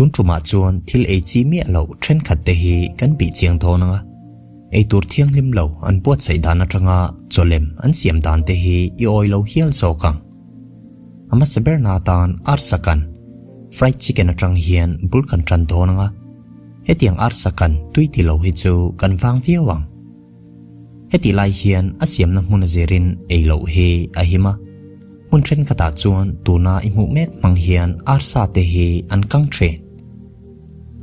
Tun tumah chuan thil ei chi miah loh thenkhat te hi kan bih chiang dawn ang a, ei tur thianghlim lo an buatsaih dan atanga chawlem an siam dan te hi i awi lo hial zawk ang. A hmasa ber na atan arsa kan, fried chicken atang hian bul kan tan dawn ang a, hetiang arsa kan tui ti lo hi chu kan vang viau ang. Hetih lai hian a siamna hmun a zirin ei loh hi a him a, hmun thenkhatah chuan tuna i hmuh mek hmang hian arsa te hi an kang thin.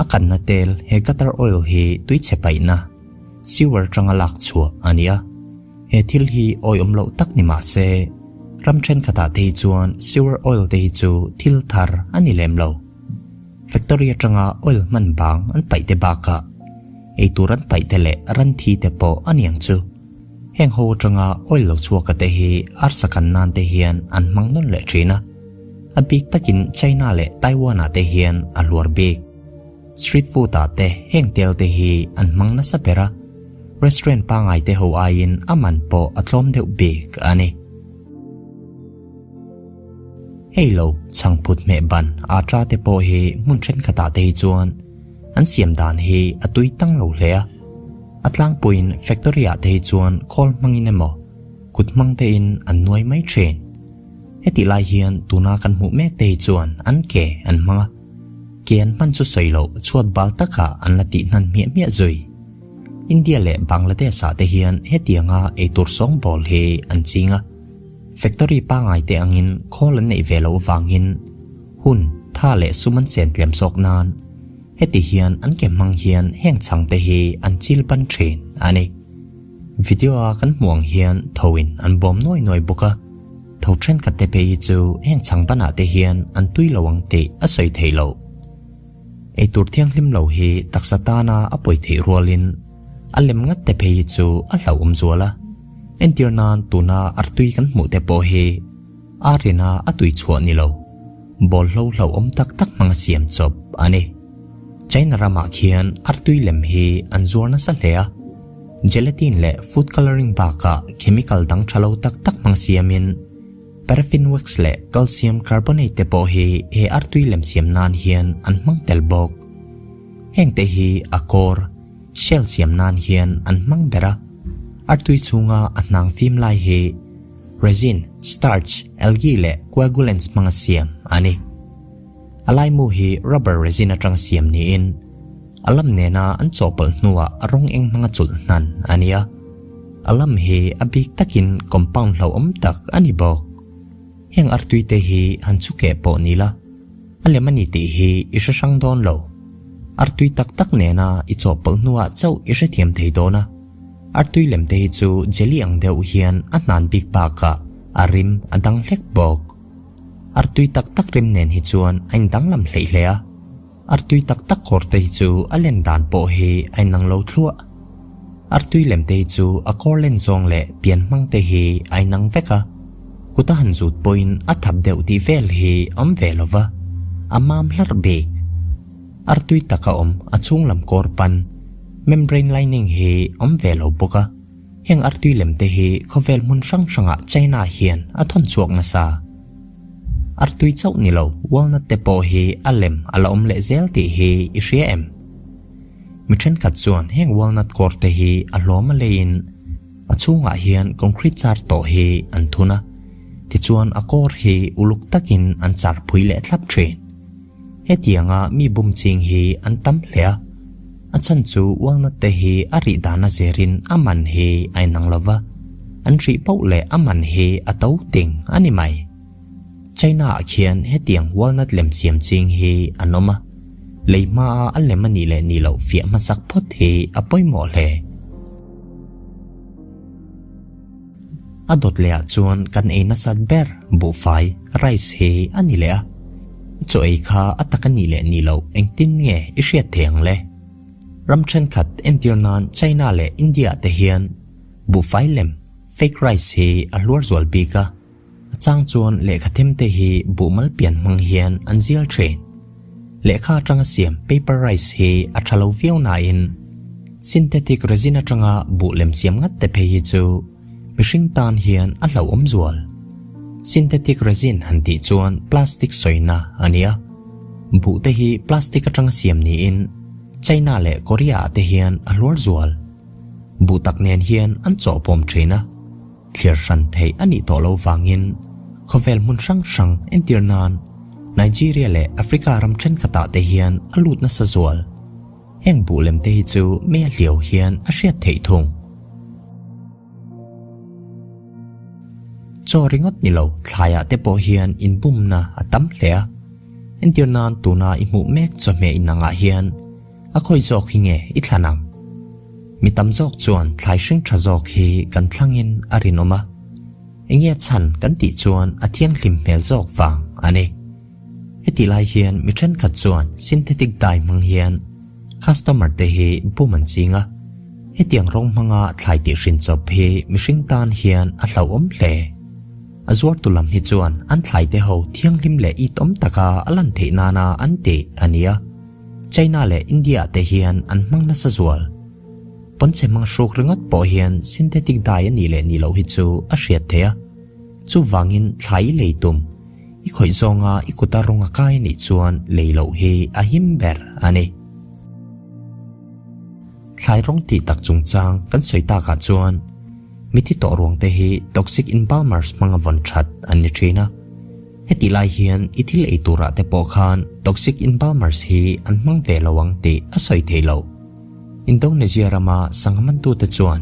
A kanna tel he gutter oil hi tui chhe paihna, sewer tanga lak chhuah a ni a, he thil hi awihawm loh tak ni mah se, ram thenkhatah te hi chuan sewer oil te hi chu thil thar a ni lem lo. Factory atanga oil hman bang an paih te bakah eitur an paih te leh ran thi te pawh a niang chu. Heng ho atanga oil lo chhuak a te hi arsa kan nan te hian an hmang nawn leh thin a. A bik takin China leh Taiwan ah te hian a hluar bik. Street food ah te heng tel te hi an hmang nasa ber a, restaurant pangai te ho aiin a man pawh a tlawm deuh bik a ni. Hei lo, chhangphut hmeh ban aṭa te pawh hi hmun thenkhatah te hi chuan an siam dan hi a tui tang lo hle a. A tlangpuiin factory ah te hi chuan khawl hmangin emaw kut hmang tein an nuai mai thin. Hetih lai hian tuna kan hmuh mek te hi chuan an ke an hmang a, ke an hman chu sawi loh chhuat bal takah an la tih hnan hmiah hmiah zui. India leh Bangladesh ah te hian hetianga eitur sawngbawl hi an ching a. Factory pangai te angin khawl an neih ve loh avangin hun, tha leh sum an sen tlem zawk nan heti hian an ke hmang hian heng chhang te hi an chil ban thin a ni. Video a kan hmuh ang hian tho in an bawm nuai nuai bawk a, tho thenkhat te phei hi chu heng chhang banah te hian an tui lo ang tih a sawi theih loh. Eitur thianghlim lo hi taksa tana a pawi theih rualin a lem ngat te phei hi chu a hlauhawm zual a. Entir nan tuna artui kan hmuh te pawh hi arina a tui chhuah ni lo, bawlhlo hlauhawm tak tak hmanga siam chawp a ni. China ramah khian artui lem hi an zuar nasa hle a, gelatin leh food colouring bakah chemical dang tha lo tak tak hmang siamin paraffin wax leh calcium carbonate te pawh hi he artui lem siam nan hian an hmang tel bawk. Heng te hi a kawr, Shell siam nan hian an hmang ber a, artui chhunga a hnang fim lai hi resin, starch, algae leh coagulants hmanga siam a ni. A laimu hi rubber resin atanga siam niin a lam nena an chawhpawlh hnuah a rawng eng hmanga chulh hnan a ni a, a lam hi a bik takin compound hlauhawm tak a ni bawk. Heng artui te hi han chu keh pawh ni la, a lem a ni tih hi i hre hrang dawn lo. Artui tak tak nena i chawhpawlh hnuah chauh i hrethiam thei dawn a. Artui lem te hi chu jelly ang deuh hian a hnan bik bakah a rim a dang hlek bawk. Artui tak tak rim nen hi chuan a indanglam hleih hle a. Artui tak tak kawr te hi chu a len dan pawh hi a inang lo thluah. Artui lem te hi chu a kawr len zawng leh pian hmang te hi a inang vek a, kut a han zut pawhin a thap deuh tih vel hi awm ve lo va, a mam hlarh bik. Artui tak a awm a chhung lam kawr pan, membrane lining, hi awm ve lo bawk a, heng artui lem te hi khawvel hmun hrang hrangah China hian a thawn chhuak nasa. Artui chauh ni lo, walnut te pawh hi a lem a la awm leh zel tih hi i hria em? Mi thenkhat chuan heng walnut kawr te hi a hlawm a leiin a chhungah hian concrete char tawh hi an thun a, tichuan a kawr hi uluk takin an char phui leh thlap thin. Hetianga mi bum ching hi an tam hle a, a chhan chu walnut te hi a rih dan a zerin a man hi a inang lo va, an rih poh leh a man hi a to ting a ni mai. China ah khian hetiang walnut lem siam ching hi an awm a, lei hmaa a lem a nih leh nih loh fiah hmasak phawt hi a pawimawh hle. A dawt leh ah chuan kan ei nasat ber buhfai, rice, hi a ni leh a, i chaw ei kha a tak a nih leh nih loh engtin nge i hriat thei ang le? Ram thenkhat entir nan China leh India ah te hian buhfai lem, fake rice, hi a hluar zual bik a, A chang chuan lehkha them te hi buhmal pian hmang hian an zial thin. Lehkha atanga siam paper rice hi a tha lo viau nain synthetic resin atanga buh lem siam ngat te phei hi chu mihring tan hian a hlauhawm zual. Synthetic resin han tih chuan plastic sawina a ni a. Buh te hi plastic atanga siam niin China leh Korea ah te hian a hluar zual. Buh tak nen hian an chawhpawm thin a, thlir hran theih a nih tawh loh vangin khawvel hmun hrang hrang entir nan Nigeria leh Africa ram thenkhatah te hian a lut nasa zual. Heng buh lem te hi chu mei a hliau hian a hriat theih thung. Chaw ringawt ni lo thlaiah te pawh hian inbumna a tam hle a. Entir nan tuna i hmuh mek chawhmeh inangah hian a khawi zawk hi nge i thlan ang? Mi tam zawk chuan thlai hring tha zawk hi kan thlangin a rinawm a. Enge a chhan kan tih chuan a thianghlim hmel zawk vang a ni. Hetih lai hian mi thenkhat chuan synthetic dye hmang hian customer te hi bum an ching a, hetiang rawng hmanga thlai tih hrin chawp hi mihring tan hian a hlauhawm hle. A zuartu lam hi chuan an thlai te ho thianghlim leh itawm taka a lan theih nana an tih a ni a, China leh India te hian an hmang nasa zual. Pawnchhe hmang hruk ringawt pawh hian synthetic dye a nih leh nih loh hi chu a hriat theih a, chuvangin thlai i lei tum. I khawih zawnga i kuta rawng a kai anih chuan lei loh hi a him ber a ni. Thlai rawng tih tak chungchang kan sawi takah chuan mithi tawh ruang te hi toxic embalmers hmanga vawn that an ni thin a. Hetih lai hian i thil ei turah te pawh khan toxic embalmers hi an hmang ve lo ang tih a sawi thei lo. Indonesia rama sangha mantute chuan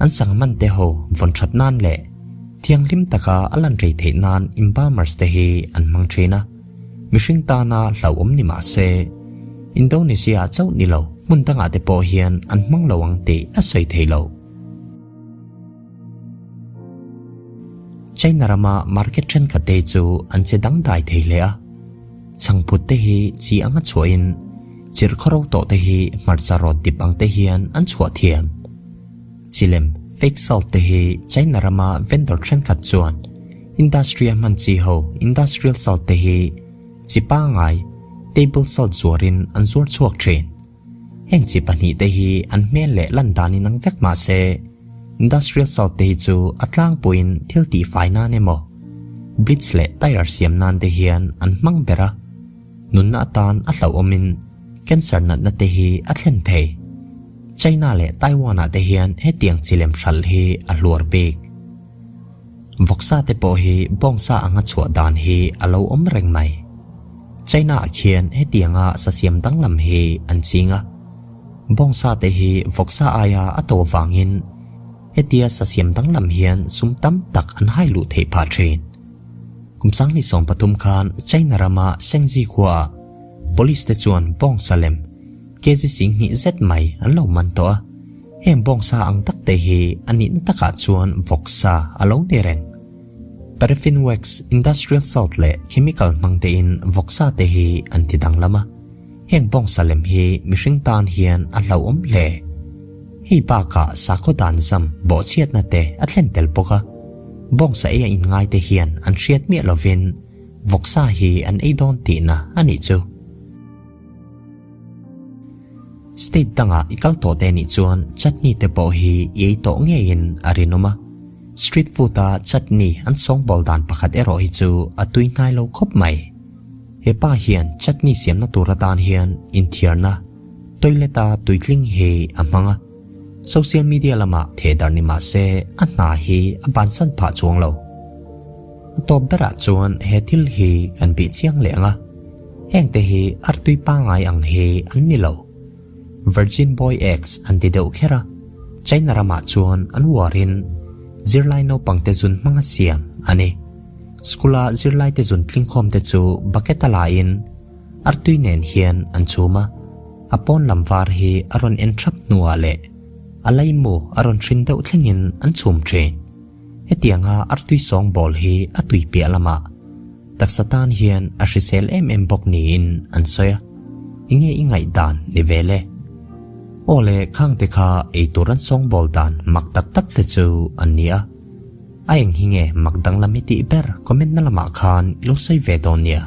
an sangha mante ho vawn that nan leh Thianghlim taka a lan rei theih nan embalmers te hi an hmang thin a, mihring tana hlauhawm ni mah se, Indonesia ah chauh ni lo hmun dangah te pawh hian an hmang lo ang tih a sawi thei lo. China rama market thenkhat te hi chu an che dangdai thei hle a, chhangphut te hi chi anga chhuahin chirh khawro tawh te hi hmarcha rawt dip ang te hian an chhuah thiam. Chilem, fake salt, te hi China rama vendor thenkhat chuan industry a hman chi ho industrial salt te hi chi pangai, table salt, zuarin an zuar chhuak thin. Heng chi pahnih te hi an hmel leh lan dan in ang vek mah se industrial salt te hi chu a tlangpuiin thil tihfai nan emaw bleach leh tyre siam nan te hian an hmang ber a, nunna atan a hlauhawmin cancer natna te hi a thlen thei. China leh Taiwan ah te hian hetiang chilem hralh hi a hluar bik. Vawksa te pawh hi bawngsa anga chhuah dan hi a lo awm reng mai. China ah khian hetianga sasiam danglam hi an ching a. Bawngsa te hi vawksa aia a to vangin hetia sasiam danglam hian sum tam tak an hai luh theih phah thin. Kum 2013 khan China rama Shengji khuaah Police te chuan bawngsa lem kg 20 zet mai an lo man tawh a, heng bawngsa ang tak te hi a nihna takah chuan vawksa a lo ni reng. Paraffin wax, industrial salt leh chemical hmang tein vawksa te hi an ti danglam a, heng bawngsa lem hi mihring tan hian a hlauhawm hle. Hei bakah sakhaw dan zam bawhchhiatna te a thlen tel bawk a, bawngsa ei a inngai te hian an hriat miah lovin vawksa hi an ei dawn tihna a nih chu. State dangah i kal tawh te nih chuan chutney te pawh hi i ei tawh ngeiin a rinawm a. Street food a chutney an sawngbawl dan pakhat erawh hi chu a tui hnai lo khawp mai. He pa hian chutney siamna tur atan hian inthiarna toilet a tuitling hi a hmang a. Social media lamah thehdarh ni mah se a hna hi a bansan phah chuang lo. A tawp berah chuan he thil hi kan bih chiang leh ang a. Heng te hi artui pangai ang hi an ni lo. Virgin Boy Eggs an ti deuh kher a, China ramah chuan an uarin zirlai naupang te zun hmanga siam a ni. School a zirlai te zun tlingkhawm te chu bucket a la in artui nen hian an chhum a, a pawn lam var hi a rawn en thap hnuah leh a laimu a rawn hrin deuh thlengin an chhum thin. Hetianga artui sawngbawl hi a tui piah lamah taksa tan hian a hrisel em em bawk niin an sawi a, enge i ngaihdan ni ve le? Aw le khang te kha eitur an sawngbawl dan mak tak tak te chu an ni a, a eng hi nge mak danglam i tih ber comment na lamah khan i lo sawi ve dawn nia.